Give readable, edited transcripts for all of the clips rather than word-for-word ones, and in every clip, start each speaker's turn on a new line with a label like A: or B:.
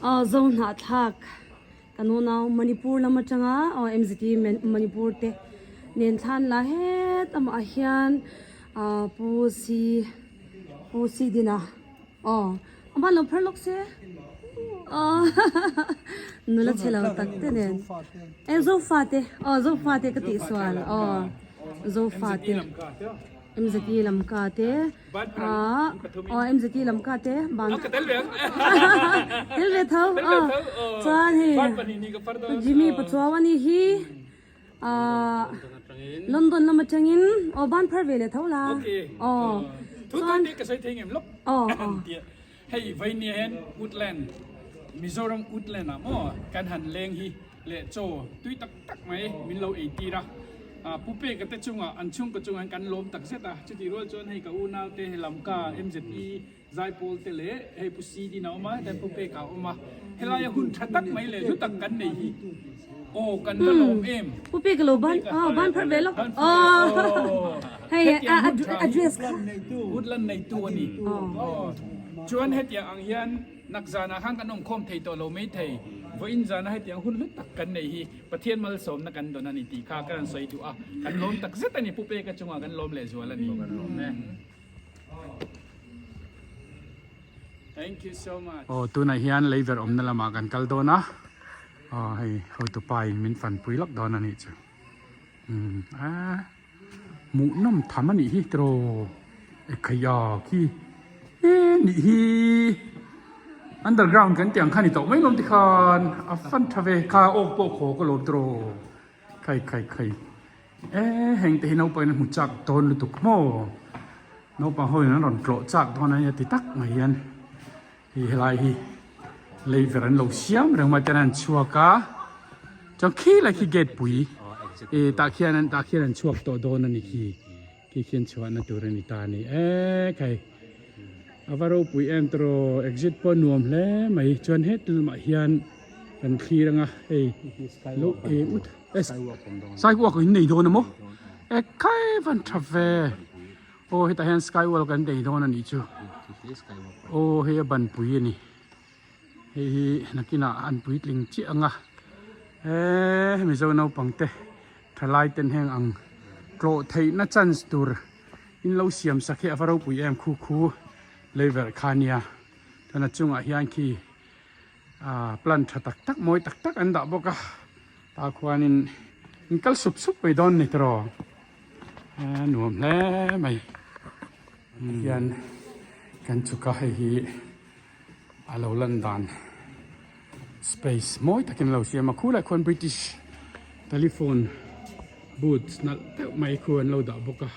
A: Aw zo hnahthlak kan unau Manipur lam atanga aw MZT Manipur te nen thlan la het amah hian ah Pu C Pu C Dina aw a ban lo phar lawk se aw nula chhe lo tak te nen e zofa te aw zofa te ka tih sual aw zofa te. MZT lamka te ah aw MZT lamka te ban tel ve tho aw chuan hei Jimmy Pachuau a nih hi ah London lam atangin aw ban phar ve leh tho la aw chuan aw aw.
B: Hei Vainia hian Woodland, Mizoram Woodland ah maw kan han leng hi leh chaw tui tak tak mai min lo ei tir a. Pu Peka te chungah an chhungkaw chungah hian kan lawm tak zet a, chutih rual chuan hei ka unau te he Lamka MZE Zaipawl te leh hei Pu Sidin a awm a, hetah hian Pu Peka a awm a, helaia hun tha tak mai leh hlu tak kan nei hi aw kan va lawm em.
A: Pu Peka lo ban ban pharh ve lawk aw hei a dress kha.
B: Woodland neitu a ni. Chuan hetiang ang hian nak zanah khan kan awmkhawm thei tawh lo mai thei. Vawiin zana hetiang hun hlu tak kan nei hi Pathian malsawmna kan dawn a ni tih kha ka rawn sawi duh a. Kan lawm tak zet a ni. Pu Peka chungah kan lawm lehzual a ni. Thank you so much.
C: Aw tunah hian leiver awmna lamah kan kal dawn a. Aw hei hotupa in min fanpui lawk dawn a nih chu. Umm a. Hmuhnawm tham a nih hi tiraw ekhaiha khi e nih hi underground kan tih ang kha ni tawh mai lawm tikhan a fan tha ve kha awk pawh khaw ka lawm tiraw khai khai khai e heng te hi naupang in a hmu chak dawn lutuk maw naupang ho in an rawn tlawh chak dawn a nia ti tak mai hian hei helai hi lei ver an lo siam reng mai ten an chhuak a chuan khi lai khi gate pui ih tah khian an tah khian an chhuak tawh dawn a ni khi khi khian chhuahna tur a ni ta a ni e khai a va ropui em tawh exit pawh nuam hle mai chuan heti lamah hian kan thlir anga hei lo eng ut e sidewalk in nei dawn a maw e khai van tha ve. Aw hetah hian sky wall kan nei dawn a nih chu aw hei a banpui a ni hei hi nakinah an puitling chiah ang a eee mizo naupang te thalai ten heng ang tlawh theihna chance tur in lo siam sak hi a va ropui em khu khu leiverh kha a nia chuan a chungah hian khi ah plant tha tak tak mawi tak tak an dah bawk a tah khuanin in kal sup sup mai dawn a ni tiraw. A nuam hle mai hian kan chhuk a hei hi a lo lan dan space mawi takin a lo siam a khulai khuan british telephone booth nalh deuh mai khu an lo dah bawk a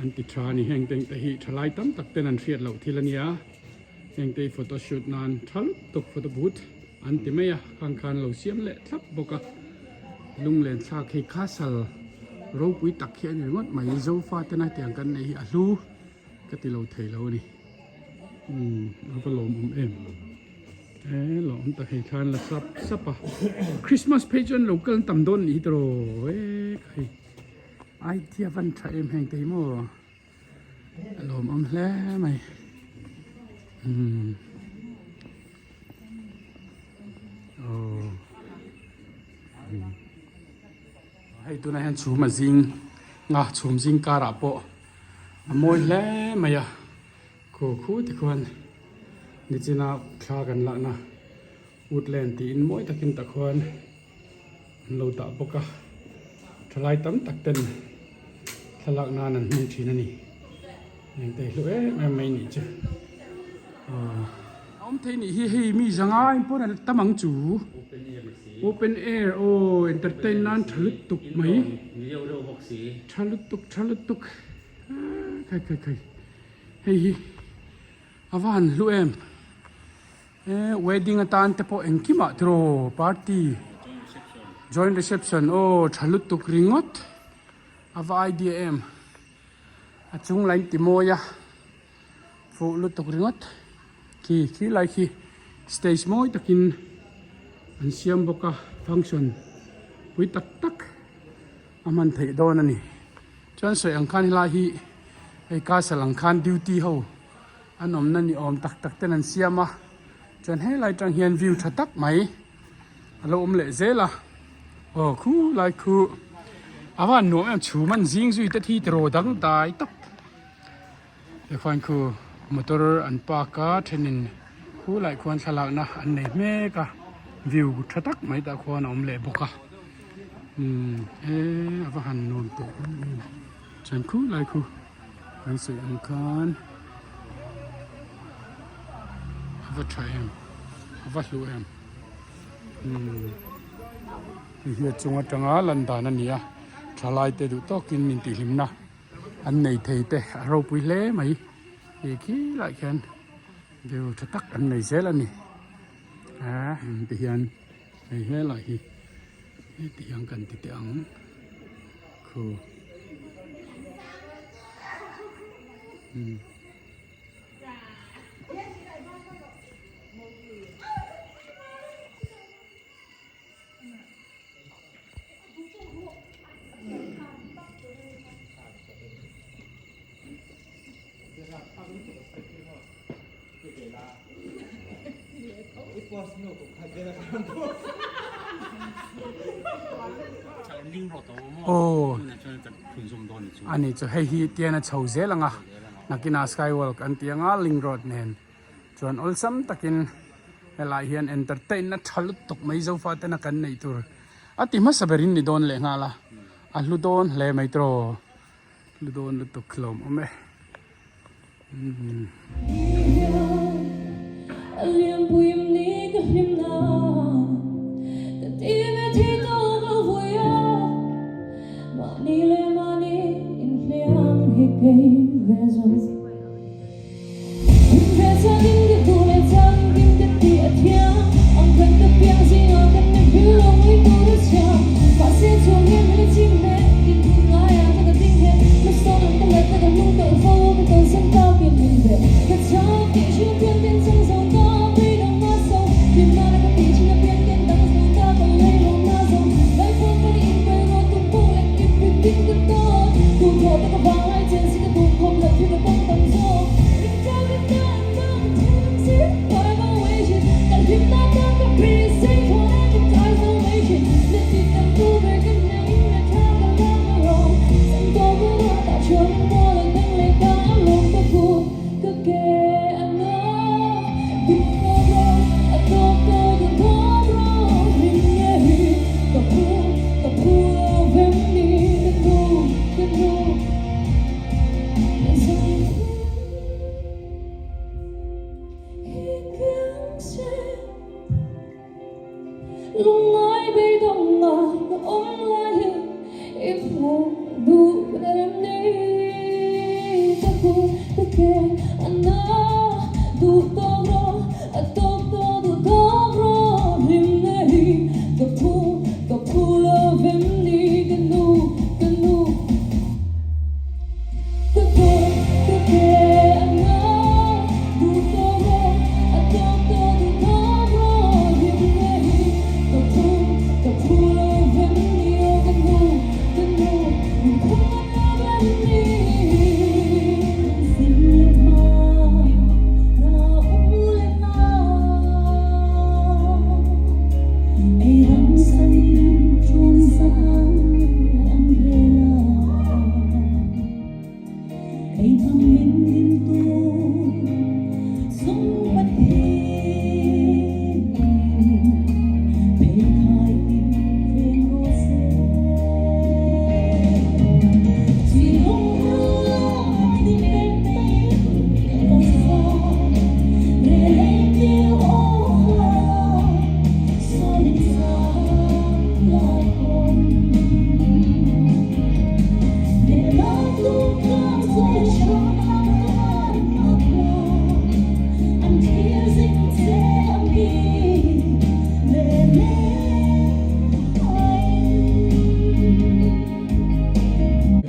C: an ti tha a ni heng te te hi thalai tam tak ten an hriat loh thil a nia heng te hi photo shoot nan tha lutuk photo booth an ti mai a khang khan lo siam leh thlap bawk a lunglen thlak hei castle ropui tak hi a ni ringawt mai zofa tena tiang kan neih hi a hlu ka ti lo thei lo a ni umm a va lawmawm em e lawmawm tak hei thlan la sap sap a christmas phei chuan lo kal tam dawn nih hi tiraw e khai idea van tha em heng te hi maw. A lawmawm hle mai umm aw hei tunah hian chhum a zing a chhum zing karah pawh a mawi hle mai a khu khu te khuan nichina thla kan lakna woodland tiin mawi takin tah khuan. An lo dah bawk a, thalai tam tak ten thlalak nan an hmang thin a ni. Eng te hlu em em mai nih chu. Aw awm thei nih hi hei mi zanga in pawn an tam ang chu. Open air aw entertain nan tha lutuk mai. Tha lutuk tha lutuk khai khai khai hei hi a va han hlu em. E wedding atan te pawh engkimah tiraw party joint reception aw tha lutuk ringawt a va idea em a chung line ti mawi a fuh lutuk ringawt khi khi lai khi stage mawi takin an siam bawk a function pui tak tak a hman theih dawn a ni chuan sawi ang khan helai hi hei castle ang khan duty ho. An awmna ni awm tak tak ten an siam a, chuan helai tang hian view tha tak mai a lo awm leh zel a, aw khu lai khu a van nuam em chhum an zing zui te thi tiraw dang dai tawp tikhuan khu motor an park a thenin khu lai khuan thlalakna an nei hmek a view tha tak mai tah khuan a awm leh bawk a umm e a va han nuam teh em em chuan khu lai khu. Kan sawi ang khan a va tha em a va hlu em umm hei hi a chung atanga lan dan a ni a thalai te duh tawkin min tihhlimna an nei thei te a ropui hle mai hei khi lai khian view tha tak an nei zel a ni ah ti hian hei helai hi heti hian kan ti teh ang. Khu. Hmm. Aw ani chu hei hi tian a chho zel ang a nakinah sky walk an tih ang a link road nen chuan awlsam takin helai hian entertain na tha lutuk mai zofa tena kan neih tur a ti hmasa berin ni dawn leh nghal a a hlu dawn hle mai tawh. Hlu dawn lutuk hlawm awm e.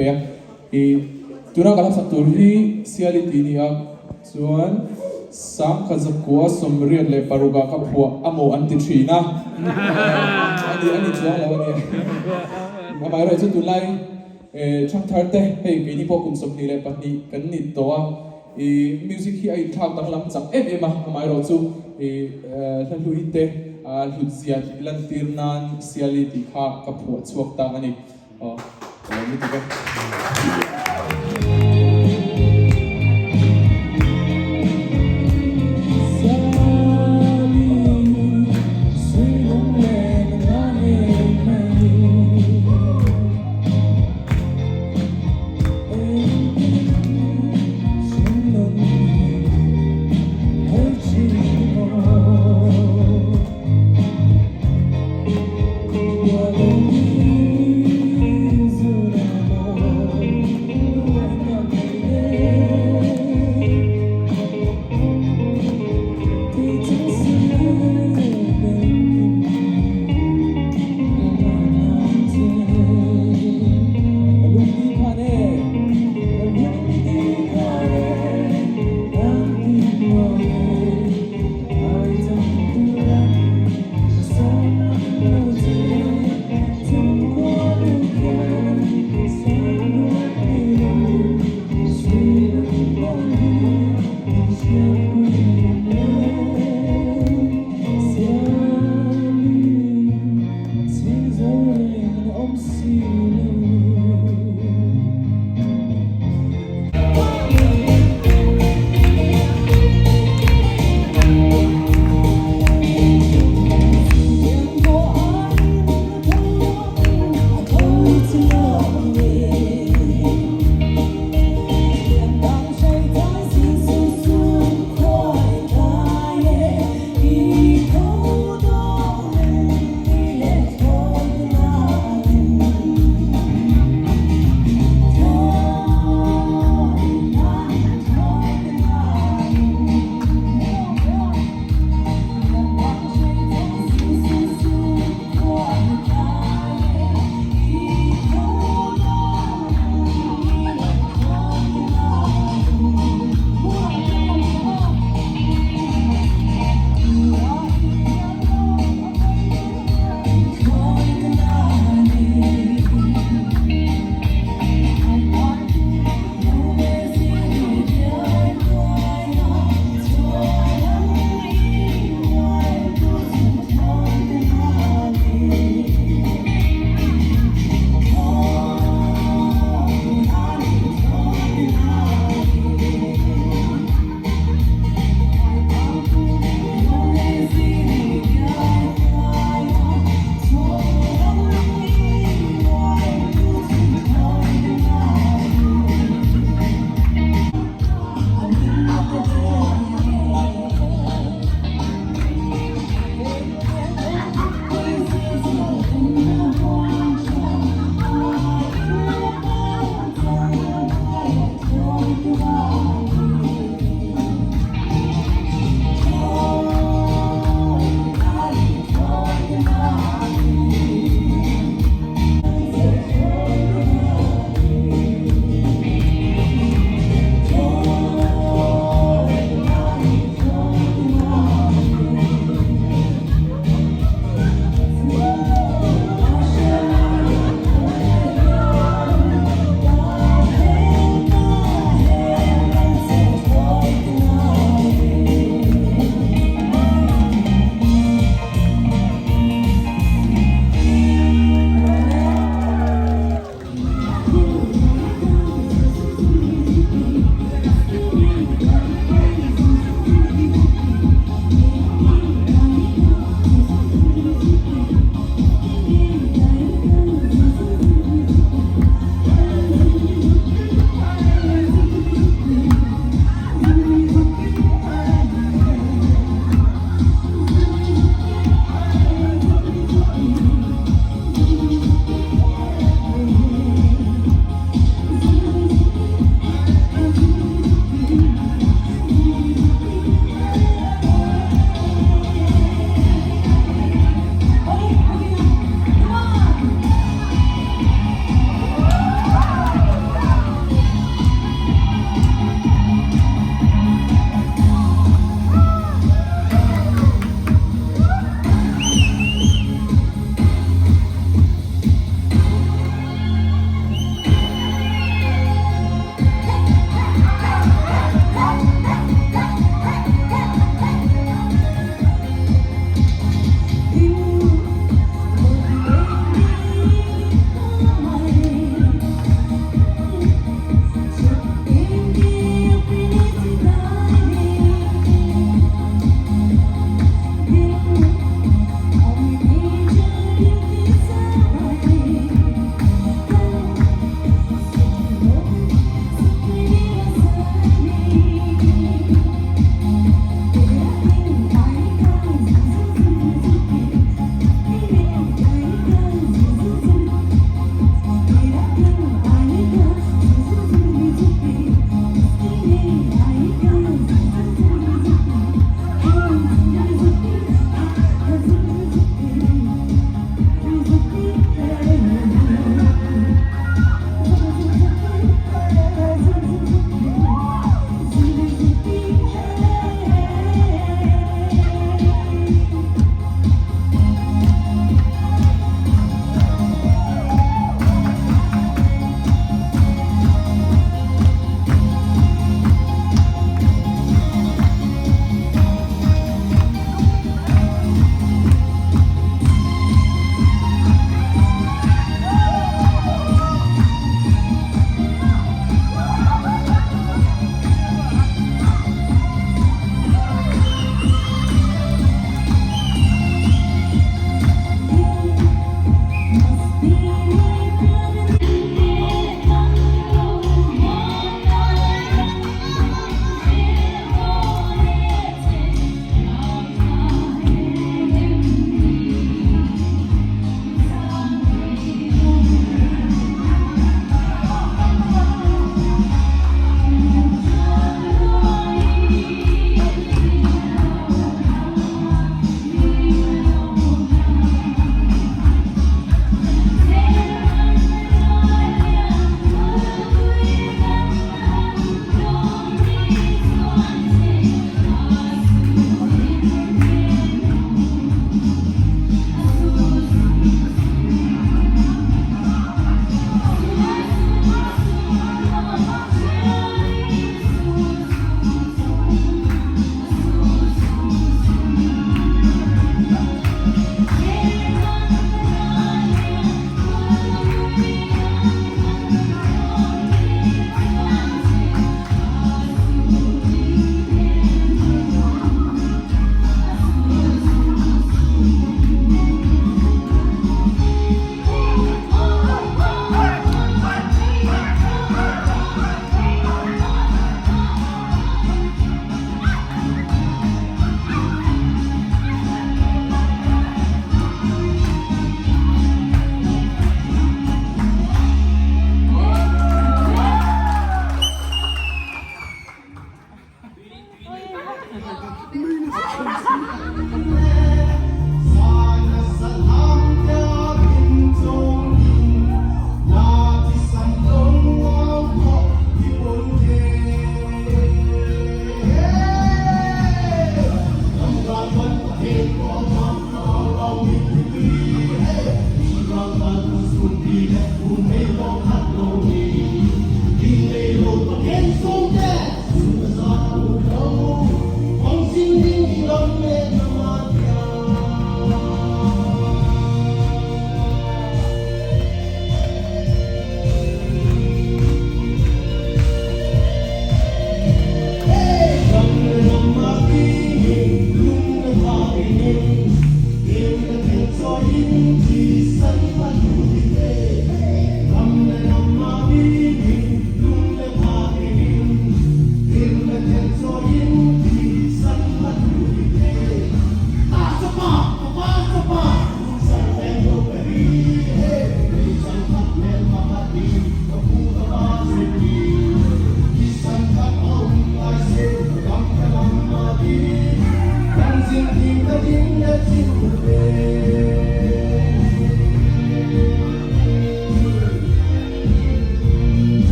D: Pe a, i tuna ka hlapsak tur hi Siali tih ni a, chuan 1986 ah ka phuah amaw an ti thin a, a ni a ni chuang lo a ni. Amaherawhchu tunlai Thangthar te, hei keini pawh kum 22 kan ni tawh a. I music hi a inthlak danglam chak em em a, amaherawhchu i hla hlui te hlut zia tih lantir nan Siali tih kha ka phuah chhuak ta a ni. Aw, ka lawm lutuk e.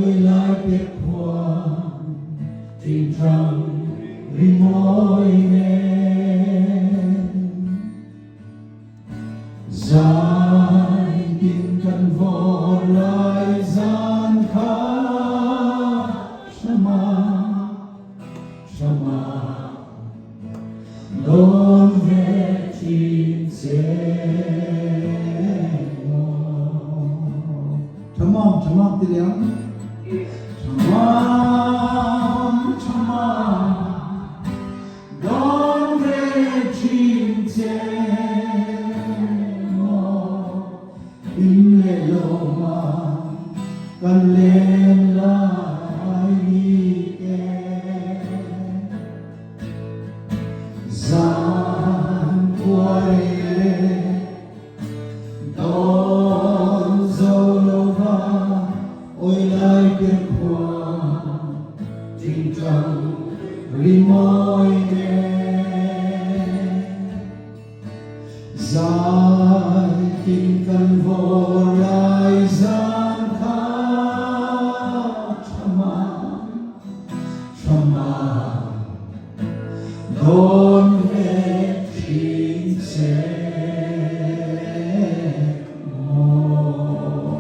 E: Oi lai pe khuan tingtang rimawi nen. Zai tin kan vawr lai zan kha Thlama, thlama dawn ve thin che maw. Thamam, thamam ti leh ang. Thamam, thamam dawn ve thin che maw. In leh lawma kan len lai ni te. Zan kuai leh dawn zo lova awi lai pian khua tingtang rimawi nen. Zai tin kan vawr lai zan kha tha mai tha mai dawn ve thin che maw.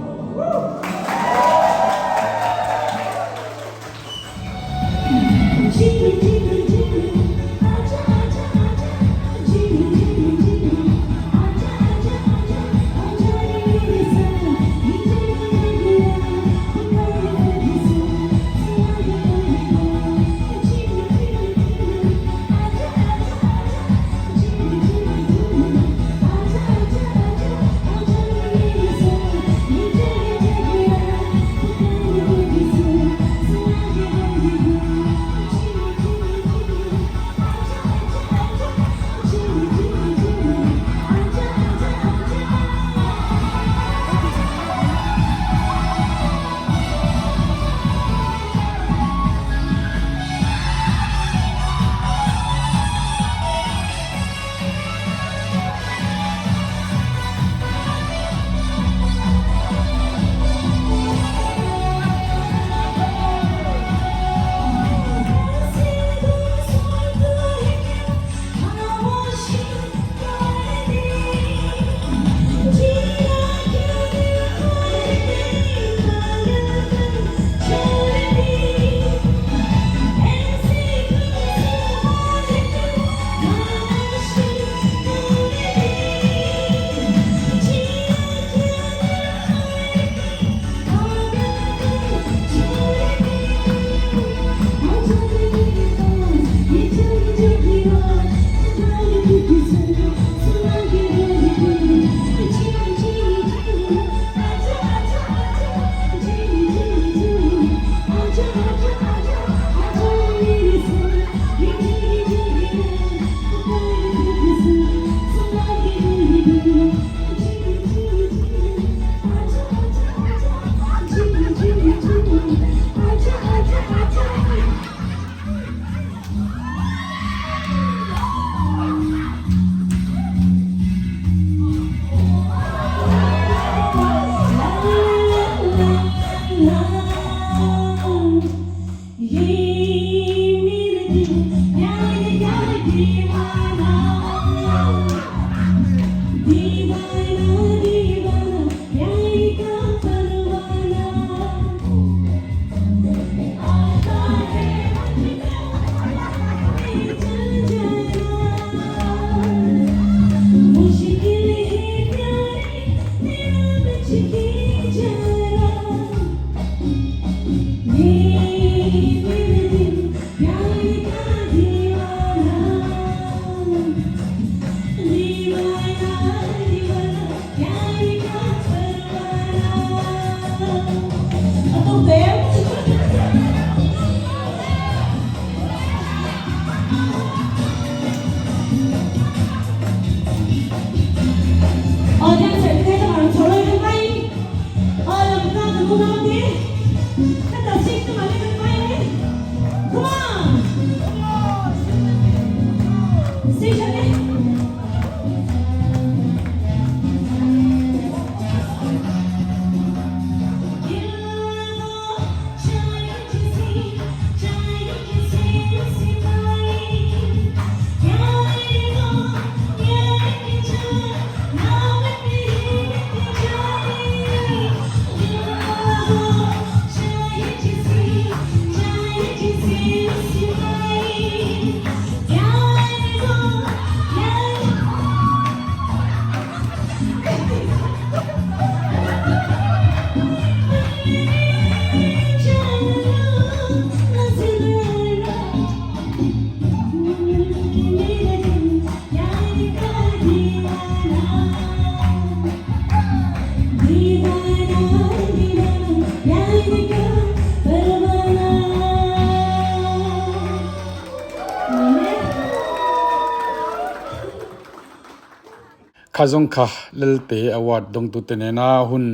C: Kha zawng kha Lelte Award dawngtute nena hun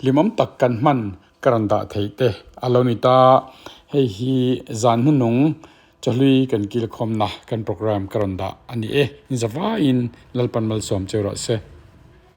C: hlimawm tak kan hman ka rawn dah theih te a lo ni ta. Hei hi zan hnuhnung chawhlui kan kilkhawmna kan programme ka rawn dah a ni e. Zavaiin Lalpan malsawm cheu rawh se.